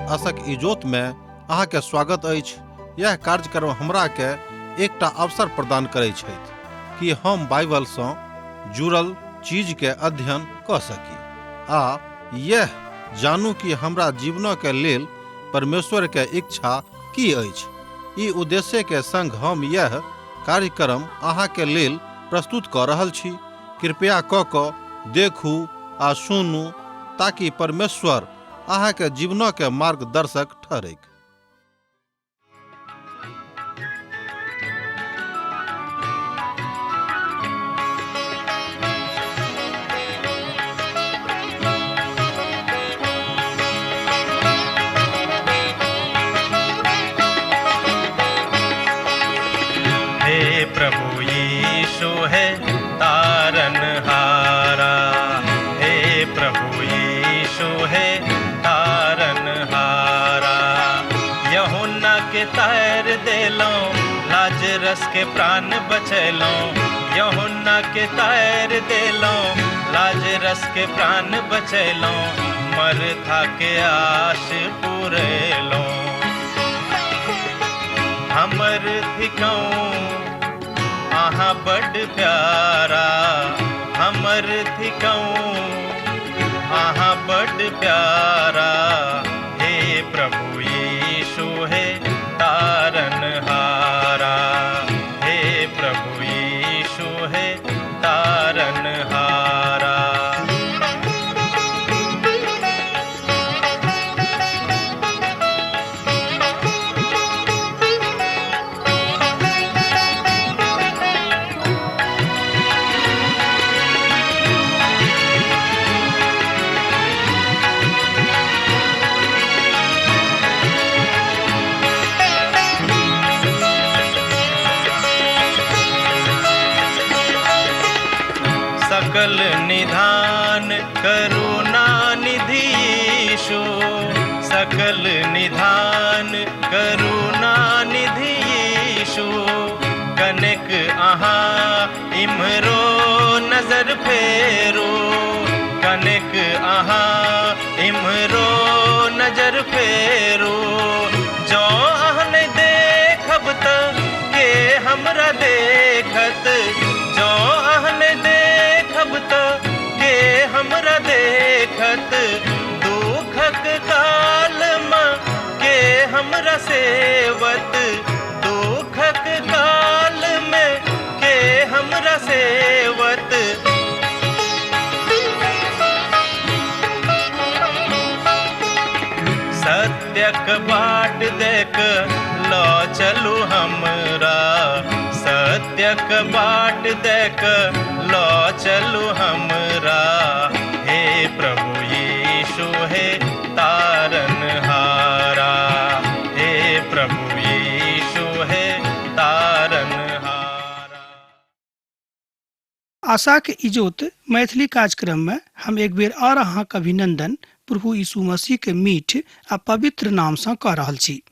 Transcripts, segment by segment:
आशक इजोत में अहाँ के स्वागत अछि। यह कार्यक्रम हमरा के एकटा अवसर प्रदान करै छथि कि हम बाइबल सँ जुड़ल चीज के अध्ययन कऽ सकी आ यह जानू कि हमरा जीवनक के लेल परमेश्वर के इच्छा की अछि। ई उद्देश्य के संग हम यह कार्यक्रम अहाँ के लेल प्रस्तुत कऽ रहल छी। कृपया कऽ कऽ देखू आ सुनू ताकि परमेश्वर अहाँ के जीवनक के मार्गदर्शक ठहरैक। हे प्रभु यीशु हे तारन हारा, हे प्रभु यीशु हे तारन हारा। यहुन्ना के तार देलौं, लाजरस के प्राण बचैलौं। यहुन्ना के तार देलौं, लाजरस के प्राण बचैलौं। मरथा के आश पुरेलौं। हमर थिकौं अहाँ बड प्यारा, हमर थिकौं अहाँ बड प्यारा। हे प्रभु यीशु हे तारन हारा, हे प्रभु यीशु हे तारन हारा। सकल निधान करुणा निधि यीशु, सकल निधान करुणा निधि यीशु। कनेक अहाँ इम्हरो नजर फेरू, कनेक अहाँ इम्हरो नजर फेरू। जँ अहाँ नहि देखब त के हमरा देखत, जँ अहाँ नहि देखब त के हमरा देखत। दुखक काल मे के हमरा सेवत, दुखक काल मे के हमरा सेवत। सत्यक बाट देख ल चलू हमरा, सत्यक बाट देख ल चलू हमरा। हे प्रभु यीशु हे तारन हारा, हे प्रभु यीशु हे तारन हारा। आशाक इजोत मैथिली कार्यक्रम में हम एक बेर और अहाँक अभिनंदन प्रभु यीशु मसीह के मीठ आ पवित्र नाम सँ कऽ रहल छी।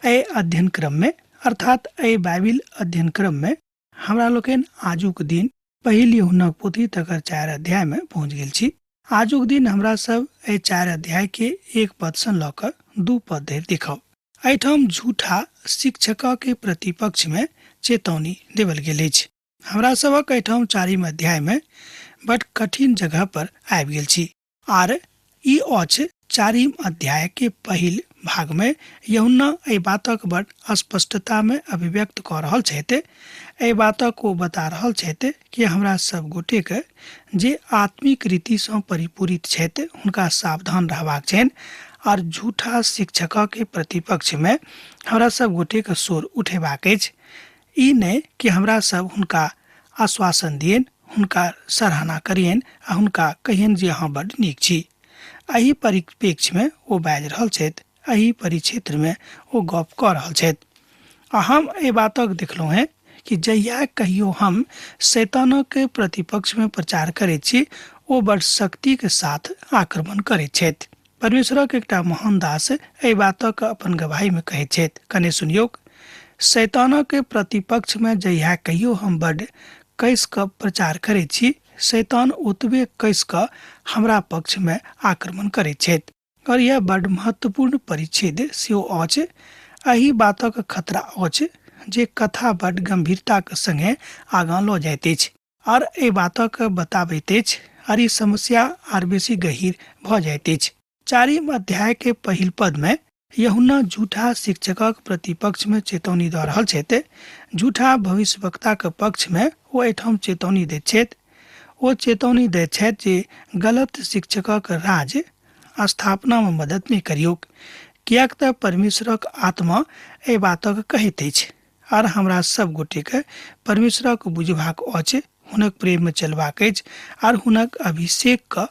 एहि अध्ययन क्रम में अर्थात एहि बाइबिल अध्ययन क्रम में हमरा लोकनि आजुक दिन पहिल यूहन्नाक पोथी तकर 4 अध्याय में पहुँच गेल छी। आजुक दिन हमरा सब एहि 4 अध्याय के 1 पद सँ लऽ कऽ 2 पद धरि देखब। एहिठाम झूठा शिक्षक के प्रतिपक्ष में चेतौनी देवल गेल अछि। हमरा सबक एहिठाम 4 अध्याय में बड कठिन जगह पर आबि गेल छी आर ई अछि 4 अध्याय के पहिल भाग में यूहन्ना एहि बातक बड स्पष्टता में अभिव्यक्त कऽ रहल छथि। एहि बातक ओ बता रहल छथि कि हमरा सब गोटे के जे आत्मिक रीति सँ परिपूरित छथि हुनका सावधान रहबाक छनि आर झूठा शिक्षक के प्रतिपक्ष में हमरा सब गोटे के स्वर उठेबाक अछि। ई नहि कि हमरा सब हुनका आश्वासन दियनि, हुनका सराहना करियनि आ हुनका कहियनि जे अहाँ बड नीक छी। एहि परिप्रेक्ष्य में ओ बाजि रहल छथि, एहि परिक्षेत्र में ओ गप कऽ रहल छथि। आ हम एहि बातक देखलहुँ हेँ कि जहिया कहियो हम शैतानक प्रतिपक्ष में प्रचार करैत छी ओ बड शक्तिक साथ आक्रमण करैत छथि। परमेश्वरक एकटा महान दास एहि बातक अपन गवाही में कहैत छथि, कने सुनियौक। शैतानक प्रतिपक्ष में जहिया कहियो हम बड कसि कऽ प्रचार करैत छी, शैतान ओतबे कसि कऽ हमरा पक्ष में आक्रमण करैत छथि। और यह बड महत्वपूर्ण परिच्छेद सेहो अछि। एहि बातक खतरा अछि जे कथा बड गंभीरताक संगे आगाँ लऽ जाइत अछि और एहि बातक बताबैत अछि और ई समस्या आर बेसी गहीर भऽ जाइत अछि। चारिम अध्याय के पहिल पद में यूहन्ना झूठा शिक्षकक प्रतिपक्ष में चेतौनी दऽ रहल छथि। झूठा भविष्यवक्ताक पक्ष में ओ एहिठाम चेतौनी दैत छथि। ओ चेतौनी दैत छथि जे गलत शिक्षकक राज स्थापना में मदद नहि करियौक, किएक तऽ परमेश्वरक आत्मा एहि बातक कहैत अछि आर हमरा सब गोटेके परमेश्वरक बुझबाक अछि, हुनक प्रेम में चलबाक अछि आर हुनक अभिषेक के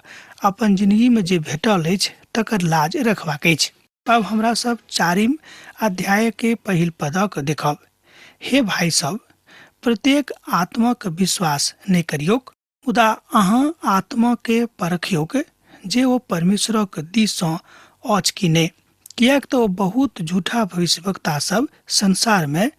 अपन जिंदगी में जे भेटल अछि तकर लाज रखबाक अछि। अब हमरा सब चारिम अध्याय के पहिल पदक देखब। हे भाई सब, प्रत्येक आत्माक विश्वास नहि करियौक, मुदा अहाँ आत्मा के परखियौक जे ओ परमेश्वरक दिस सँ अछि कि नहि, किएक तऽ ओ बहुत झूठा भविष्यवक्ता सब संसार में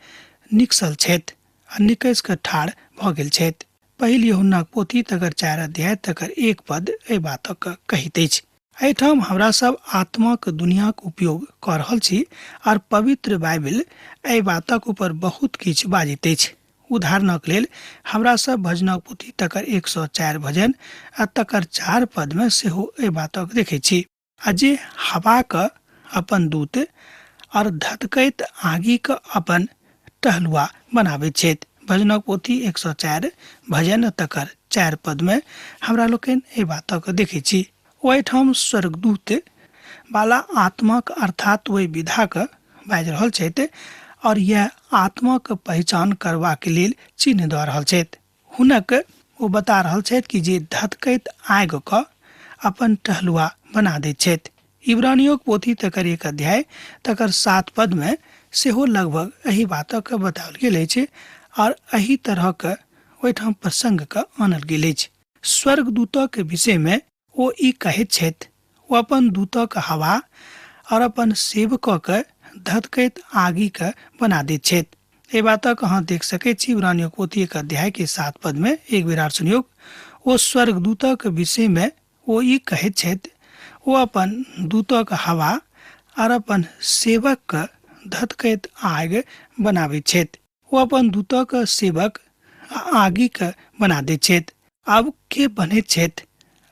निकसल छथि आ निकसि कऽ ठाढ़ भऽ गेल छथि। पहिल यूहन्नाक पोथी तकर 4 अध्याय तकर 1 पद एहि बातक कहैत अछि। एहिठाम हमरा सब आत्माक दुनियाक उपयोग कऽ रहल छी आर पवित्र बाइबिल एहि बातक ऊपर बहुत किछु बाजैत अछि। उदाहरणक लेल हमरा सब भजनक पोथी तकर 104 भजन आ तकर 4 पद में सेहो एहि बातक देखै छी। आ जे हवाक अपन दूत और धधकैत आगिक अपन टहलुआ बनाबैत छथि। भजनक पोथी 104 भजन तकर 4 पद में हमरा लोकनि एहि बातक देखै छी। ओहिठाम स्वर्गदूत वाला आत्माक अर्थात ओहि विधाक बाजि रहल छथि और यह आत्माक पहचान करबाक लेल चिन्ह दऽ रहल छथि। हुनक ओ बता रहल छथि कि जे धधकैत आगि के अपन टहलुआ बना दैत छथि। इब्रानियोक पोथी तकर 1 अध्याय तकर 7 पद में सेहो लगभग एहि बातक बताओल गेल अछि और एहि तरहक ओहिठाम प्रसंग के आनल गेल अछि। स्वर्गदूतक विषय में ओ ई कहैत छथि, ओ अपन दूतक हवा और अपन सेवकक धधकैत आगि के बना दैत छथि। एहि बातक अहाँ देख सकैत छी इब्रानियोक पोथी 1 अध्याय के 7 पद में। एक बेर आर सुनियौक, ओ स्वर्गदूतक विषय में ओ ई कहैत छथि, ओ अपन दूतक हवा और अपन सेवक के धधकैत आगि बनाबैत छथि। ओ अपन दूतक सेवक आगि के बना दैत छथि। आब के बनैत छथि?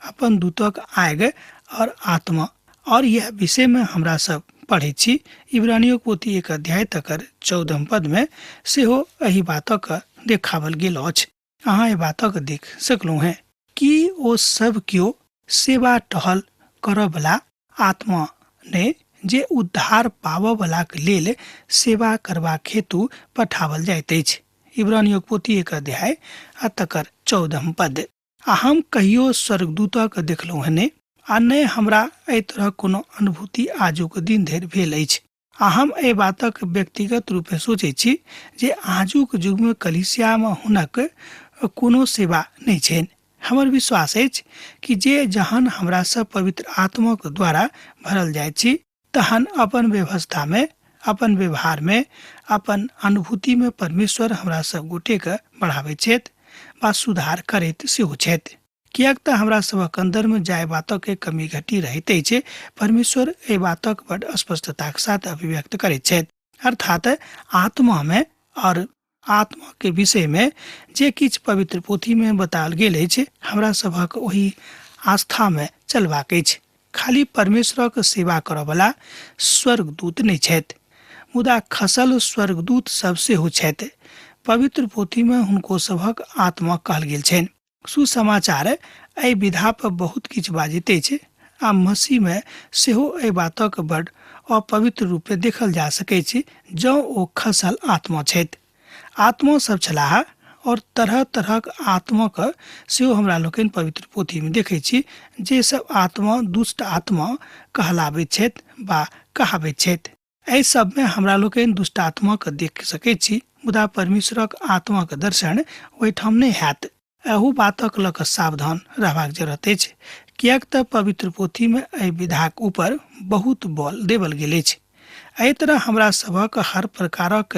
अपन दूतक आगि और आत्मा। और यह विषय में हमरा सब पढ़ै छी इब्रानियोक पोथी 1 अध्याय तकर 14 पद में सेहो एहि बातक देखावल गेल अछि। अहाँ एहि बातक देख सकलहुँ हेँ कि ओ सब केओ सेवा टहल करऽवला आत्मा ने जे उद्धार पाबऽवलाक लेल सेवा करबाक हेतु पठावल जाइत अछि। इब्रानियोक पोथी 1 अध्याय आ तकर 14 पद। आ हम कहियो स्वर्गदूतक देखलहुँ हेँ नहि, आ नहि हमरा एहि तरहक कोनो अनुभूति आजुक दिन धरि भेल अछि। आ हम एहि बातक व्यक्तिगत रूपे सोचै छी जे आजुक युगमे कलीसियामे हुनक कोनो सेवा नहि छनि। हमर विश्वास अछि कि जे जहन हमरा सब पवित्र आत्माक द्वारा भरल जाइत छी तहन अपन व्यवस्थामे, अपन व्यवहारमे, अपन अनुभूतिमे परमेश्वर हमरा सब गोटेके बढ़ाबैत छथि वा सुधार करैत सेहो छथि। किएक तऽ हमरा सभक अन्दरमे जाहि बातक कमी घटी रहैत अछि परमेश्वर एहि बातक बड स्पष्टताक साथ अभिव्यक्त करैत छथि। अर्थात आत्मामे और आत्मा के विषय में जे किछु पवित्र पोथी में बताओल गेल अछि हमरा सभक ओहि आस्था में चलबाक अछि। खाली परमेश्वरक सेवा करऽवला स्वर्गदूत नहि छथि, मुदा खसल स्वर्गदूत सब सेहो छथि। पवित्र पोथी में हुनको सभक आत्मा कहल गेल छनि। सुसमाचार एहि विधा पर बहुत किछु बाजैत अछि आ मसीह में सेहो एहि बातक बड अपवित्र रूपे देखल जा सकैत अछि जँ ओ खसल आत्मा छथि। आत्मा सब छलाह और तरह तरहक आत्माक सेहो हमरा लोकनि पवित्र पोथीमे देखै छी जे सब आत्मा दुष्ट आत्मा कहलाबैत छथि वा कहाबैत छथि। एहि सबमे हमरा लोकनि दुष्ट आत्माके देख सकैत छी, मुदा परमेश्वरक आत्माक दर्शन ओहिठाम नहि हैत। एहू बातक लऽ कऽ सावधान रहबाक जरूरत अछि, किएक तऽ पवित्र पोथीमे एहि विधाक ऊपर बहुत बल देवल गेल अछि। एहि तरह हमरा सभक हर प्रकारक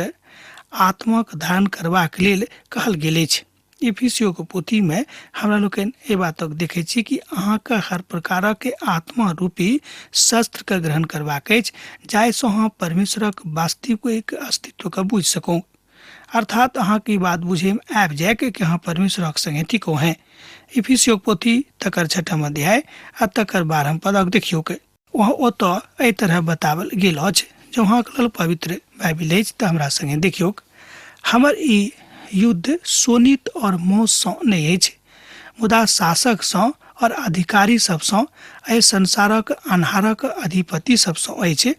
आत्माक धारण करबाक लेल कहल गेल अछि। इफिसियोके पोथीमे हमरा लोकनि एहि बातक देखै छी कि अहाँके हर प्रकारक आत्मा रूपी शस्त्रके ग्रहण करबाक अछि, जाहिसँ अहाँ परमेश्वरक वास्तविक अस्तित्वके बुझि सकू। अर्थात अहाँके ई बात बुझैमे आबि जाय कि अहाँ परमेश्वरक संगे ठीको हैं। इफिसियोक पोथी तकर 6 अध्याय आ तकर 12 पदक देखियौक, वहाँ ओतऽ एहि तरह बतावल गेल अछि। जँ अहाँके लेल पवित्र बाइबिल अछि तऽ हमरा संगे देखियौक। हमर ई युद्ध शोणित और मौससँ नहि अछि, मुदा शासकसँ और अधिकारी सबसँ, एहि संसारक अन्हारक अधिपति सबसँ अछि,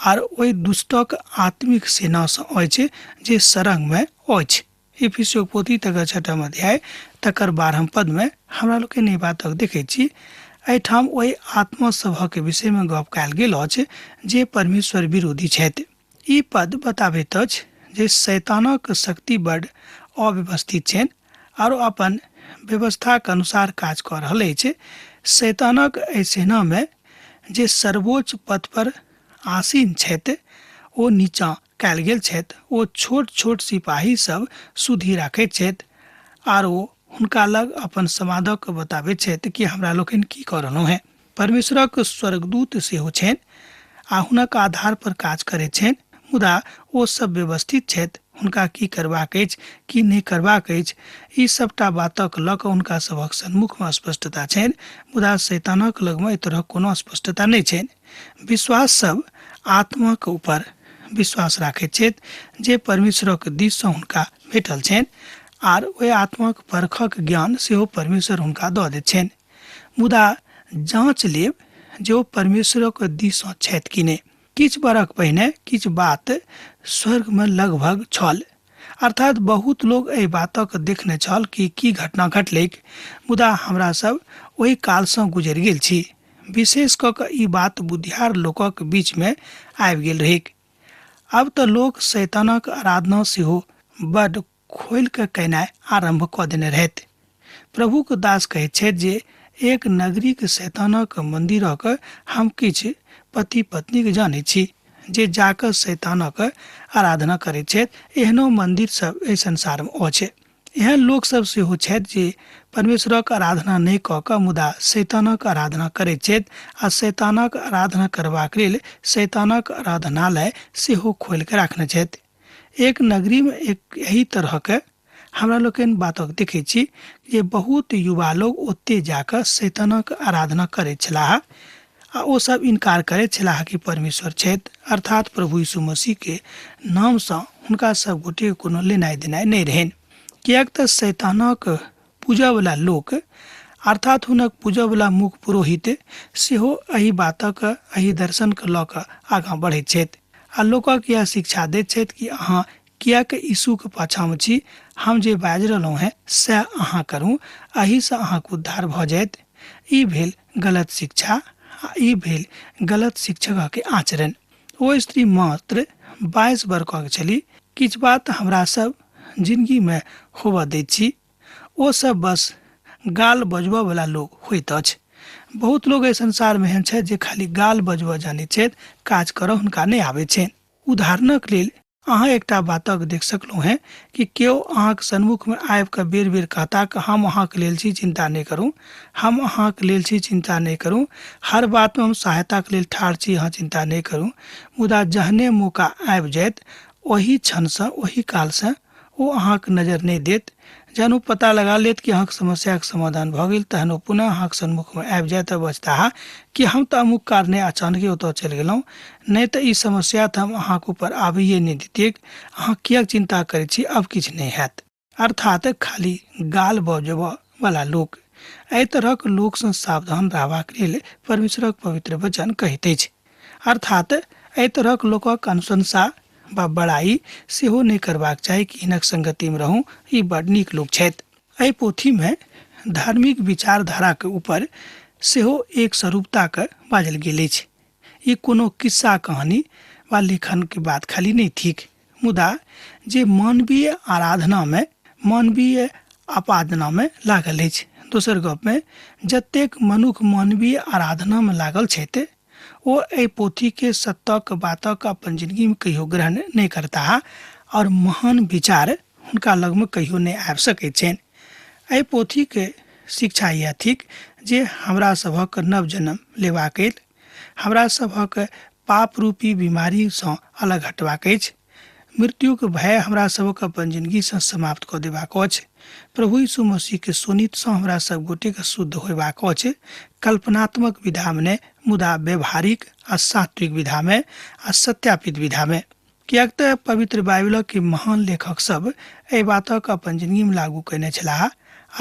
आर ओहि दुष्टक आत्मिक सेनासँ अछि जे सरंगमे अछि। इफिसियोक पोथी तकर 6 अध्याय तकर 12 पदमे हमरा लोकनि एहि बातक देखैत छी। एहिठाम ओहि आत्मा सभक विषयमे गप कयल गेल अछि जे परमेश्वर विरोधी छथि। ई पद बताबैत अछि जे शैतानक शक्ति बड अव्यवस्थित छनि आरो अपन व्यवस्थाक अनुसार काज कऽ रहल अछि। शैतानक एहि सेनामे जे सर्वोच्च पद पर आसीन छथि ओ नीचाँ कयल गेल छथि। ओ छोट छोट सिपाही सब सुधि राखैत छथि आर ओ हुनका लग अपन समादक बताबैत छथि कि हमरा लोकनि की कऽ रहलहुँ हेँ। परमेश्वरक स्वर्गदूत सेहो छनि आ हुनक आधार पर काज करैत छनि, मुदा ओ सब व्यवस्थित छथि। हुनका की करबाक अछि की नहि करबाक अछि ई सबटा बातक लऽ कऽ हुनका सभक सन्मुखमे स्पष्टता छनि, मुदा शैतानक लगमे एहि तरहक कोनो स्पष्टता नहि छनि। विश्वास सब आत्माक ऊपर विश्वास राखैत छथि जे परमेश्वरक दिससँ हुनका भेटल छनि, आर ओहि आत्माक परखक ज्ञान सेहो परमेश्वर हुनका दऽ दैत छनि। मुदा जाँच लेब जे ओ परमेश्वरक दिससँ छथि कि नहि। किछु बरख पहिने किछु बात स्वर्गमे लगभग छल, अर्थात बहुत लोग एहि बातक देखने छल कि की घटना घटलैक, मुदा हमरा सब ओहि कालसँ गुजरि गेल छी। विशेष कऽ कऽ ई बात बुद्धियार लोकक बीचमे आबि गेल रहैक। आब तऽ लोक शैतानक आराधना सेहो बड खोलि कऽ केनाइ आरम्भ कऽ देने रहथि। प्रभुक दास कहैत छथि जे एक नगरीक शैतानक मन्दिरक हम किछु पति पत्नीक जानैत छी जे जाकऽ शैतानक आराधना करैत छथि। एहनो मन्दिर सब एहि संसारमे अछि। एहन लोक सब सेहो छथि जे परमेश्वरक आराधना नहि कऽ कऽ मुदा शैतानक आराधना करैत छथि आ शैतानक आराधना करबाक लेल शैतानक आराधनालय सेहो खोलि कऽ राखने छथि। एक नगरीमे एक एहि तरहके हमरा लोकनि बातक देखै छी जे बहुत युवा लोग ओते जाकऽ शैतानक आराधना करैत छलाह आ ओ सब इनकार करैत छलाह कि परमेश्वर छथि, अर्थात प्रभु यीशु मसीह के नामसँ हुनका सब गोटे कोनो लेनाइ देनाइ नहि रहनि। किएक तऽ शैतानक पूजऽवला लोक अर्थात हुनक पूजऽवला मुख्य पुरोहित सेहो एहि बातक एहि दर्शनके लऽ कऽ आगाँ बढ़ैत छथि आ लोकक इएह शिक्षा दैत छथि कि अहाँ किएक यीशुके पाछाँमे छी, हम जे बाजि रहलहुँ हेँ सएह अहाँ करू, एहिसँ अहाँके उद्धार भऽ जायत। ई भेल गलत शिक्षा आ ई भेल गलत शिक्षकके आचरण। ओ स्त्री मात्र 22 बरखक छली। किछु बात हमरा सब जिनगीमे होबऽ दैत छी, ओ सब बस गाल बजबऽ वला लोक होइत अछि। बहुत लोक एहि संसारमे एहन छथि जे खाली गाल बजबऽ जानैत छथि, काज करऽ हुनका नहि आबैत छनि। उदाहरणक लेल अहाँ एकटा बातक देख सकलहुँ हेँ कि केओ अहाँक सन्मुखमे आबि कऽ बेर बेर कहता कि हम अहाँके लेल छी, चिन्ता नहि करू, हम अहाँके लेल छी, चिन्ता नहि करू, हर बातमे हम सहायताके लेल ठाढ़ छी, अहाँ चिन्ता नहि करू। मुदा जहने मौका आबि जायत ओहि क्षणसँ ओहि कालसँ ओ अहाँके नजर नहि देत। जहन ओ पता लगा लेत कि अहाँके समस्याके समाधान भऽ गेल तहन ओ पुनः अहाँके सन्मुखमे आबि जायत आ बजताह कि हम तऽ अमुक कारणे अचानके ओतऽ चलि गेलहुँ, नहि तऽ ई समस्या तऽ हम अहाँके ऊपर आबैए नहि दितियैक, अहाँ किएक चिन्ता करै छी, आब किछु नहि हैत। अर्थात खाली गाल बजबऽ वला लोक। एहि तरहक लोकसँ सावधान रहबाक लेल परमेश्वरक पवित्र वचन कहैत अछि। अर्थात एहि तरहक लोकक अनुशंसा वा बड़ाई सेहो नहि करबाक चाही कि हिनक संगतिमे रहू, ई बड़ नीक लोक छथि। एहि पोथीमे धार्मिक विचारधाराके ऊपर सेहो एक स्वरूपताके बाजल गेल अछि। ई कोनो किस्सा कहानी वा लेखनके बात खाली नहि थिक, मुदा जे मानवीय आराधनामे मानवीय आपादनामे लागल अछि। दोसर गपमे जतेक मनुख मानवीय आराधनामे लागल छथि ओ एहि पोथीके सत्यक बातक अपन जिंदगीमे कहियो ग्रहण नहि करताह और महान विचार हुनका लगमे कहियो नहि आबि सकैत छनि। एहि पोथीके शिक्षा इएह थिक जे हमरा सभक नव जन्म लेबाक अछि, हमरा सभक पाप रूपी बीमारीसँ अलग हटबाक अछि, मृत्युके भय हमरा सभक अपन जिंदगीसँ समाप्त कऽ देबाक अछि, प्रभु यीशु मसीहके शोणितसँ हमरा सब गोटेके शुद्ध होयबाक अछि, कल्पनात्मक विधामे नहि मुदा व्यवहारिक आ सात्विक विधामे आ सत्यापित विधामे। किएक तऽ पवित्र बाइबलक महान लेखक सब एहि बातक अपन जिंदगीमे लागू कयने छलाह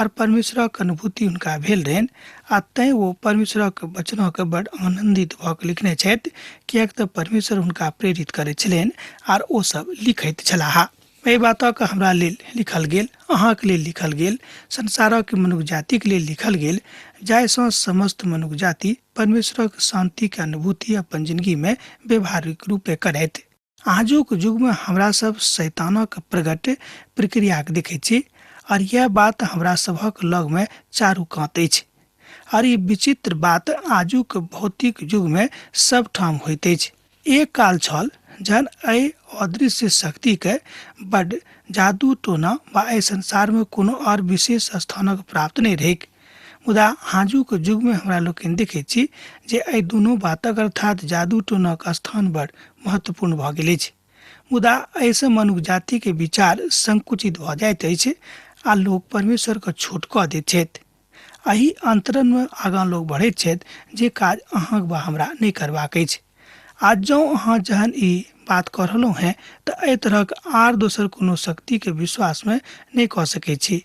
आर परमेश्वरक अनुभूति हुनका भेल रहनि आ तैँ ओ परमेश्वरक वचनके बड आनन्दित भऽ कऽ लिखने छथि, किएक तऽ परमेश्वर हुनका प्रेरित करैत छलनि आर ओ सब लिखैत छलाह। एहि बातक हमरा लेल लिखल गेल, अहाँके लेल लिखल गेल, संसारक मनुख जातिक लेल लिखल गेल, जाहिसँ समस्त मनुख जाति परमेश्वरक शान्तिके अनुभूति अपन जिंदगीमे व्यवहारिक रूपे करैत। आजुक युगमे हमरा सब शैतानक प्रगट प्रक्रियाके देखै छी और यह बात हमरा सभक लगमे चारू कात अछि और ई विचित्र बात आजुक भौतिक युगमे सब ठाम होइत अछि। एक काल छल जहन एहि अदृश्य शक्तिके बड जादू टोना वा एहि संसारमे कोनो आओर विशेष स्थानक प्राप्त नहि रहैक, मुदा आजुक युगमे हमरा लोकनि देखैत छी जे एहि दुनू बातक अर्थात जादू टोनाक स्थान बड़ महत्वपूर्ण भऽ गेल अछि। मुदा एहिसँ मनुख जातिके विचार संकुचित भऽ जाइत अछि आ लोक परमेश्वरके छोट कऽ दैत छथि। एहि अन्तरणमे आगाँ लोक बढ़ैत छथि जे काज अहाँक वा हमरा नहि करबाक अछि। आ जँ अहाँ जहन ई बात कऽ रहलहुँ हेँ तऽ एहि तरहक आर दोसर कोनो शक्तिके विश्वासमे नहि कऽ सकैत छी।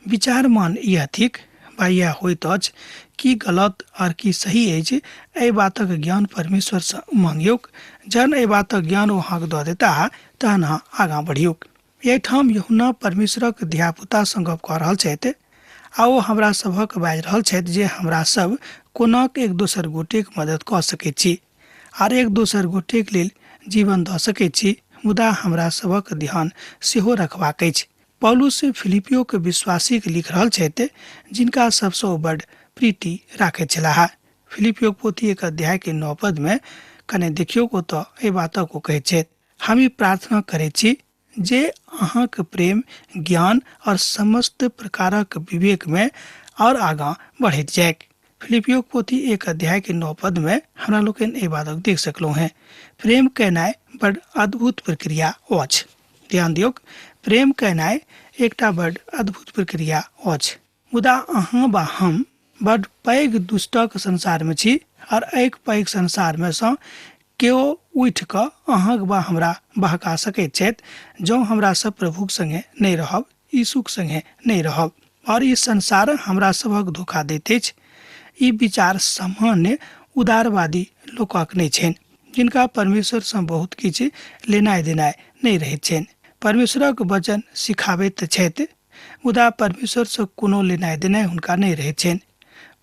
विचारमान इएह थिक वा इएह होइत अछि की गलत आर की सही अछि, एहि बातक ज्ञान परमेश्वरसँ मांगियौक। जहन एहि बातक ज्ञान ओ अहाँके दऽ देताह तहन अहाँ आगाँ बढ़ियौक। एहिठाम यूहन्ना परमेश्वरक धियापुतासँ गप कऽ रहल छथि आ ओ हमरा सभक बाजि रहल छथि जे हमरा सब कोनाक एक दोसर गोटेक मदद कऽ सकैत छी आर एक दोसर गोटेक लेल जीवन दऽ सकैत छी, मुदा हमरा सभक ध्यान सेहो रखबाक अछि। पौलुस फिलिपियो के विश्वासी के लिख रहल छथि जिनका सबसँ ओ बड प्रीति राखैत छलाह। फिलिपियो पोथी 1 अध्याय के 9 पद में कने देखियौ ओतऽ एहि बातक ओ कहैत छथि, हम ई प्रार्थना करैत छी जे अहाँक प्रेम ज्ञान और समस्त प्रकारक विवेक में और आगाँ बढ़ैत जाय। फिलिपियो पोथी 1 अध्याय के 9 पद में हमरा लोकनि एहि बातक देख सकलहुँ हेँ। प्रेम केनाइ बड अद्भुत प्रक्रिया अछि। ध्यान दियौक, प्रेम केनाइ एकटा बड अद्भुत प्रक्रिया अछि, मुदा अहाँ वा हम बड पैघ दुष्टक संसारमे छी और एक पैघ संसारमे सँ केओ उठि कऽ अहाँक वा हमरा बहका सकैत छथि जँ हमरा सब प्रभुक संगे नहि रहब, यीशुक संगे नहि रहब। और ई संसार हमरा सभक धोखा दैत अछि। ई विचार सामान्य उदारवादी लोकक नहि छनि जिनका परमेश्वरसँ बहुत किछु लेनाइ देनाइ नहि रहैत छनि। परमेश्वरक वचन सिखाबैत छथि मुदा परमेश्वरसँ कोनो लेनाइ देनाइ हुनका नहि रहैत छनि।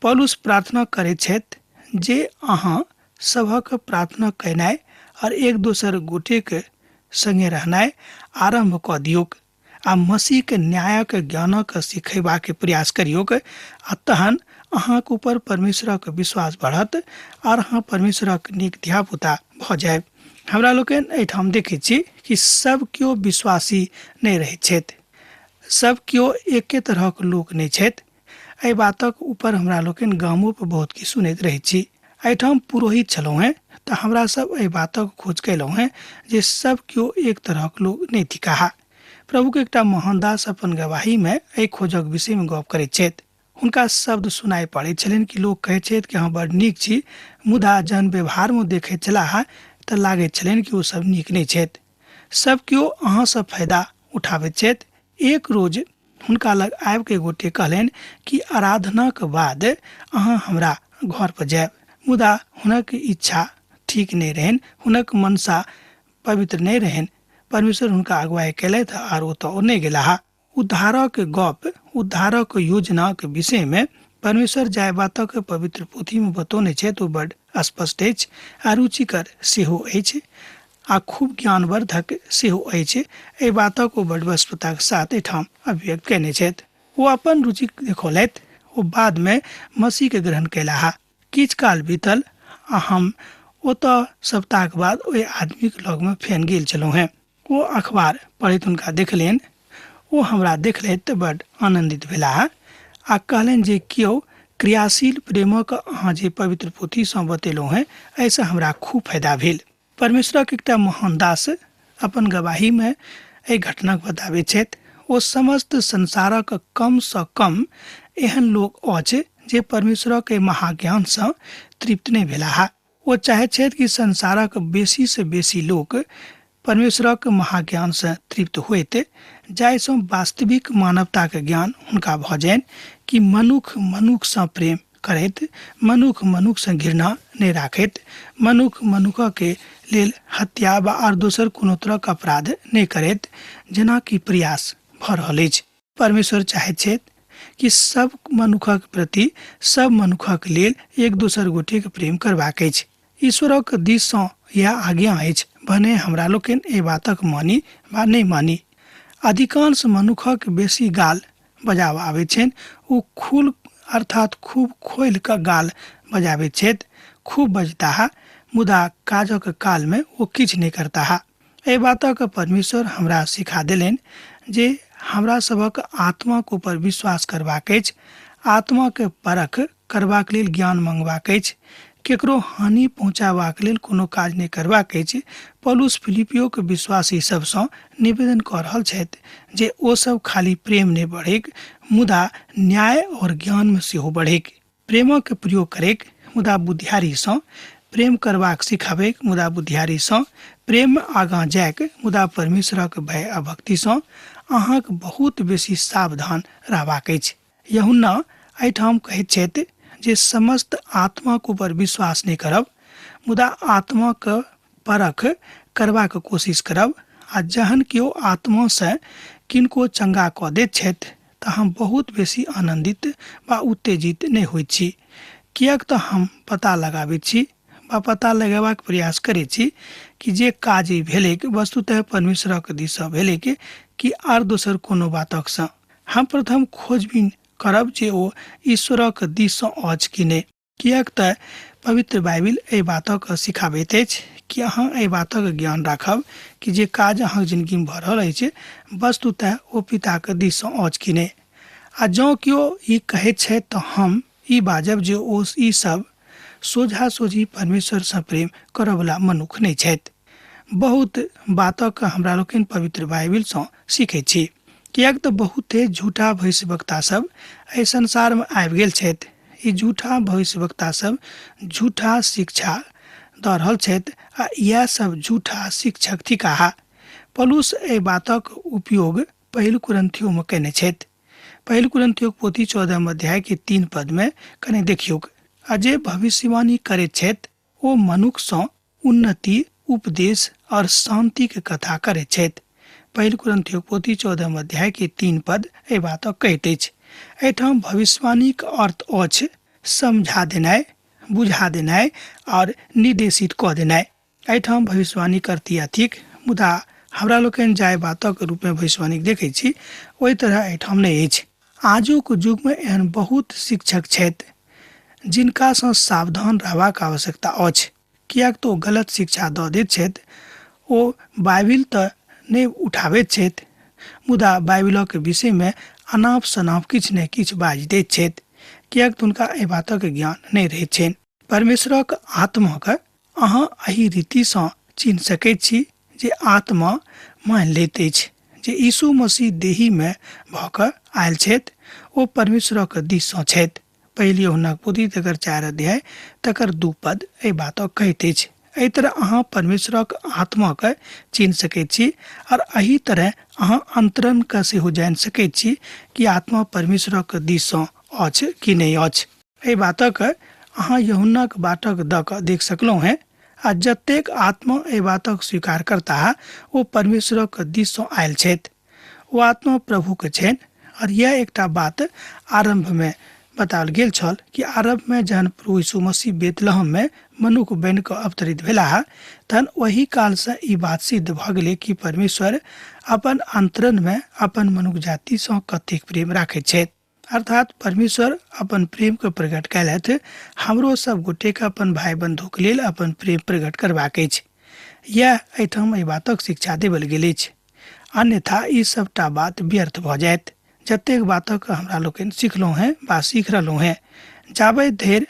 पौलुस प्रार्थना करैत छथि जे अहाँ सभक प्रार्थना केनाइ और एक दोसर गोटेक संगे रहनाइ आरम्भ कऽ दियौक आ मसीहके न्यायक ज्ञानक सिखेबाक प्रयास करियौक आ तहन अहाँक ऊपर परमेश्वरक विश्वास बढ़त और अहाँ परमेश्वरक नीक धियापुता भऽ जायब। हमरा लोकनि एहिठाम देखैत छी कि सब केओ विश्वासी नहि रहैत छथि, सब केओ एके तरहक लोक नहि छथि। एहि बातक ऊपर हमरा लोकनि गामो पर बहुत किछु सुनैत रहैत छी। एहिठाम पुरोहित छलहुँ हेँ तऽ हमरा सब एहि बातक खोज कयलहुँ हेँ जे सब केओ एक तरहक लोक नहि थिकाह। प्रभुके एकटा महान दास अपन गवाहीमे एहि खोजक विषयमे गप करैत छथि। हुनका शब्द सुनाइ पड़ैत छलनि कि लोक कहैत छथि कि अहाँ बड़ नीक छी, मुदा जहन व्यवहारमे देखैत छलाह तऽ लागैत छलनि कि ओ सब नीक नहि छथि। सब केओ अहाँसँ फायदा उठाबैत छथि। एक रोज हुनका लग आबि के गोटे कहलनि कि आराधनाक बाद अहाँ हमरा घर पर जायब, मुदा हुनक इच्छा ठीक नहि रहनि, हुनक मनसा पवित्र नहि रहनि। परमेश्वर हुनका अगुवाई केलथि आर ओतऽ ओ नहि गेलाह। उद्धारक गप, उद्धारक योजनाक विषयमे परमेश्वर जाहि बातक पवित्र पोथीमे बतौने छथि ओ बड स्पष्ट अछि आ रुचिकर सेहो अछि आ खूब ज्ञानवर्धक सेहो अछि। एहि बातक ओ बड स्पष्टताक साथ एहिठाम अभिव्यक्त कयने छथि। ओ अपन रुचि देखौलथि, ओ बादमे मसीहके ग्रहण कयलाह। किछु काल बीतल आ हम ओतऽ सप्ताहक बाद ओहि आदमीके लगमे फेर गेल छलहुँ हेँ। ओ अखबार पढ़ैत हुनका देखलियनि। ओ हमरा देखलथि तऽ बड आनन्दित भेलाह आ कहलनि जे केओ क्रियाशील प्रेमक अहाँ जे पवित्र पोथीसँ बतेलहुँ हेँ, एहिसँ हमरा खूब फायदा भेल। परमेश्वरक एकटा महान दास अपन गवाहीमे एहि घटनाक बताबैत छथि। ओ समस्त संसारक कमसँ कम एहन लोक अछि जे परमेश्वरक एहि महाज्ञानसँ तृप्त नहि भेलाह। ओ चाहैत छथि कि संसारक बेसीसँ बेसी लोक परमेश्वरक महाज्ञानसँ तृप्त होइत, जाहिसँ वास्तविक मानवताक ज्ञान हुनका भऽ जानि कि मनुख मनुखसँ प्रेम करैत, मनुख मनुखसँ घृणा नहि राखैत, मनुख मनुखके लेल हत्या वा आर दोसर कोनो तरहक अपराध नहि करैत, जेना कि प्रयास भऽ रहल अछि। परमेश्वर चाहैत छथि कि सब मनुखक प्रति सब मनुखक लेल एक दोसर गोटेके प्रेम करबाक अछि। ईश्वरक दिससँ इएह आज्ञा अछि, भने हमरा लोकनि एहि बातक मानी वा नहि मानी। अधिकांश मनुखक बेसी गाल बजाबऽ आबैत छनि। ओ खुल अर्थात खूब खोलि कऽ गाल बजाबैत छथि, खूब बजताह, मुदा काजक कालमे ओ किछु नहि करताह। एहि बातक परमेश्वर हमरा सिखा देलनि जे हमरा सभक आत्माक ऊपर विश्वास करबाक अछि, आत्माके परख करबाक लेल ज्ञान मंगबाक अछि, केकरो हानि पहुँचाबाक लेल कोनो काज नहि करबाक अछि। पौलुस फिलिपियोक विश्वासी सभसँ निवेदन कऽ रहल छथि जे ओ सब खाली प्रेम नहि बढ़ैक, मुदा न्याय और ज्ञानमे सेहो बढ़ैक। प्रेमक प्रयोग करैक, मुदा बुद्धियारीसँ। प्रेम करबाक सिखाबैक, मुदा बुद्धियारीसँ। प्रेम आगाँ जाइक, मुदा परमेश्वरक भय आ भक्तिसँ। अहाँक बहुत बेसी सावधान रहबाक अछि। यूहन्ना एहिठाम कहैत छथि जे समस्त आत्माक ऊपर विश्वास नहि करब, मुदा आत्माक परख करबाक कोशिश करब, आ जहन केओ आत्मासँ किनको चंगा कऽ दैत छथि तऽ हम बहुत बेसी आनन्दित वा उत्तेजित नहि होइत छी, किएक तऽ हम पता लगाबैत छी वा पता लगेबाक प्रयास करैत छी कि जे काज ई भेलैक वस्तुतः परमेश्वरक दिससँ भेलैक कि आर दोसर कोनो बातकसँ। हम प्रथम खोजबीन करब जे ओ ईश्वरक दिससँ अछि कि नहि, किएक तऽ पवित्र बाइबिल एहि बातक सिखाबैत अछि कि अहाँ एहि बातक ज्ञान राखब कि जे काज अहाँक जिनगीमे भऽ रहल अछि वस्तुतः ओ पिताक दिससँ अछि कि नहि। आ जँ केओ ई कहैत छथि तऽ हम ई बाजब जे ओ ई सब सोझा सोझी परमेश्वरसँ प्रेम करऽवला मनुख नहि छथि। बहुत बातक हमरा लोकनि पवित्र बाइबिलसँ सीखैत छी, किएक तऽ बहुते झूठा भविष्यवक्ता सब एहि संसारमे आबि गेल छथि। ई झूठा भविष्यवक्ता सब झूठा शिक्षा दऽ रहल छथि आ इएह सब झूठा शिक्षक थिकाह। पौलुस एहि बातक उपयोग पहिल कुरिन्थियोमे कयने छथि। पहिल कुरिन्थियोक पोथी 14 अध्याय के 3 पद में कने देखियौक, आ जे भविष्यवाणी करैत छथि ओ मनुख सँ उन्नति, उपदेश और शांति के कथा करैत छथि। पहिल कुरिन्थियोक पोथी 14 अध्याय के 3 पद एहि बातक कहैत अछि। एहिठाम भविष्यवाणीक अर्थ अछि समझा देनाइ, बुझा देनाइ और निर्देशित कऽ देनाइ। एहिठाम भविष्यवाणी करती थिक, मुदा हमरा लोकनि जाहि बातक रूपमे भविष्यवाणी देखै छी ओहि तरह एहिठाम नहि अछि। आजुक युगमे एहन बहुत शिक्षक छथि जिनकासँ सावधान रहबाक आवश्यकता अछि, किएक तऽ ओ गलत शिक्षा दऽ दैत छथि। ओ बाइबिल तऽ नहि उठाबैत छथि, मुदा बाइबिलक विषयमे अनाप शनाप किछु ने किछु बाजि दैत छथि, किएक तऽ हुनका एहि बातक ज्ञान नहि रहैत छनि। परमेश्वरक आत्माके अहाँ एहि रीतिसँ चिन्ह सकैत छी जे आत्मा मानि लैत अछि जे यीशु मसीह देहीमे भऽ कऽ आयल छथि, ओ परमेश्वरक दिससँ छथि। पहिल यूहन्नाक पोथी तकर 4 अध्याय तकर 2 पद एहि बातक कहैत अछि। एहि तरह अहाँ परमेश्वरक आत्माके चिन्ह सकैत छी और एहि तरह अहाँ अंतरंगके सेहो जानि सकैत छी कि आत्मा परमेश्वरक दिससँ अछि कि नहि अछि। एहि बातक अहाँ यूहन्नाक बाटक दऽ कऽ देख सकलहुँ हेँ, आ जतेक आत्मा एहि बातक स्वीकार करताह ओ परमेश्वरक दिससँ आयल छथि। ओ आत्मा प्रभुके छनि। और यह एकटा बात आरम्भमे बताओल गेल छल कि आरम्भमे जहन प्रभु यीशु मसीह बेतलहममे मनुख बनि कऽ अवतरित भेलाह तहन ओहि कालसँ ई बात सिद्ध भऽ गेलै कि परमेश्वर अपन अंतरंगमे अपन मनुख जातिसँ कतेक प्रेम राखैत छथि। अर्थात परमेश्वर अपन प्रेमके प्रकट कयलथि, हमरो सब गोटेके अपन भाय बन्धुके लेल अपन प्रेम प्रकट करबाक अछि। यैह एहिठाम एहि बातक शिक्षा देबल गेल अछि। अन्यथा ई सभटा बात व्यर्थ भऽ जायत, जतेक बातक हमरा लोकनि सिखलहुँ हेँ वा सीख रहलहुँ हेँ। जाबे धरि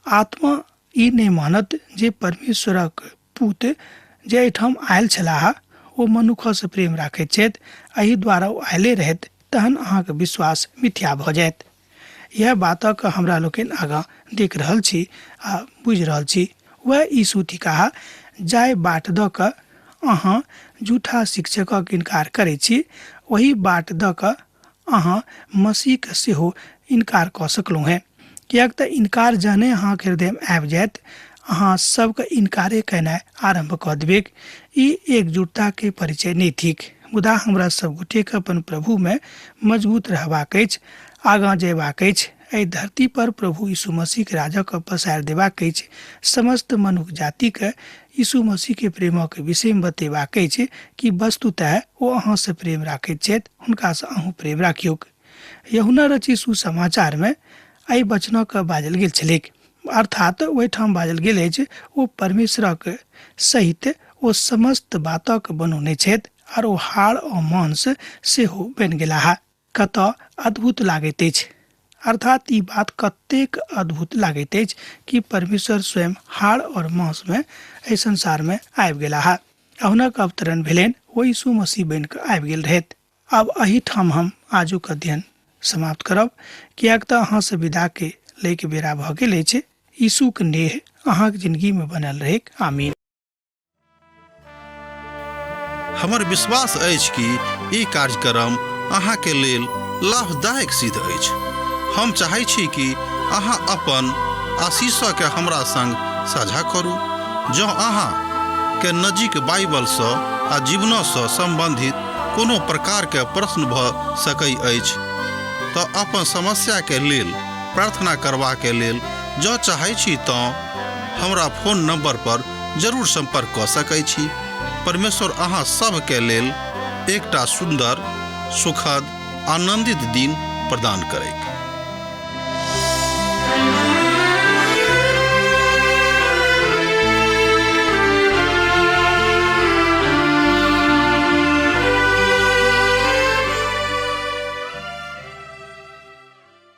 आत्मा ई नहि मानत जे परमेश्वरक पूत जे एहिठाम आयल छलाह ओ मनुखसँ प्रेम राखैत छथि, एहि द्वारा ओ आयले रहथि, तहन अहाँके विश्वास मिथ्या भऽ जायत। इएह बातक हमरा लोकनि आगाँ देख रहल छी आ बुझि रहल छी। वएह यीशु थिकाह जाहि बाट दऽ कऽ अहाँ झूठा शिक्षकक इनकार करै छी, ओही बाट दऽ कऽ अहाँ मसीहके सेहो इनकार कऽ सकलहुँ हेँ। किएक तऽ इनकार जहने अहाँके हृदयमे आबि जायत, अहाँ सबके इनकारे केनाइ आरम्भ कऽ देबैक। ई एकजुटताके परिचय नहि थिक, मुदा हमरा सब गोटेके अपन प्रभुमे मजबूत रहबाक अछि, आगाँ जयबाक अछि, एहि धरती पर प्रभु यीशु मसीहके राजक पसारि देबाक अछि, समस्त मनुख जातिके यीशु मसीहके प्रेमक विषयमे बतेबाक अछि कि वस्तुतः ओ अहाँसँ प्रेम राखैत छथि, हुनकासँ अहूँ प्रेम राखियौक। यहुना रचित सुसमाचारमे एहि वचनक बाजल गेल छलैक, अर्थात ओहिठाम बाजल गेल अछि ओ परमेश्वरक सहित ओ समस्त बातक बनौने छथि आर ओ हाड़ आ मांस सेहो बनि गेलाह। कतऽ अद्भुत लागैत अछि, अर्थात ई बात कतेक अद्भुत लागैत अछि कि परमेश्वर स्वयं हाड़ और मांसमे एहि संसारमे आबि गेलाह आ हुनक अवतरण भेलनि, ओ यीशु मसीह बनि कऽ आबि गेल रहथि। आब एहिठाम हम आजुक अध्ययन समाप्त करब, किएक तऽ अहाँसँ विदाके लैके बेरा भऽ गेल अछि। यीशुक नेह अहाँक जिंदगीमे बनल रहैक। आमीन। हमर विश्वास अछि कि ई कार्यक्रम अहाँके लेल लाभदायक सिद्ध अछि। हम चाहै छी कि अहाँ अपन आशीषके हमरा संग साझा करू। जँ अहाँ के नजीक बाइबलसँ आ जीवनसँ सम्बन्धित कोनो प्रकारके प्रश्न भऽ सकै अछि तऽ अपन समस्याके लेल प्रार्थना करबाके लेल जँ चाहै छी तँ हमरा फोन नंबर पर जरूर संपर्क कऽ सकै छी। परमेश्वर अहाँ सभके लेल एकटा सुन्दर, सुखद, आनंदित दिन प्रदान करैक।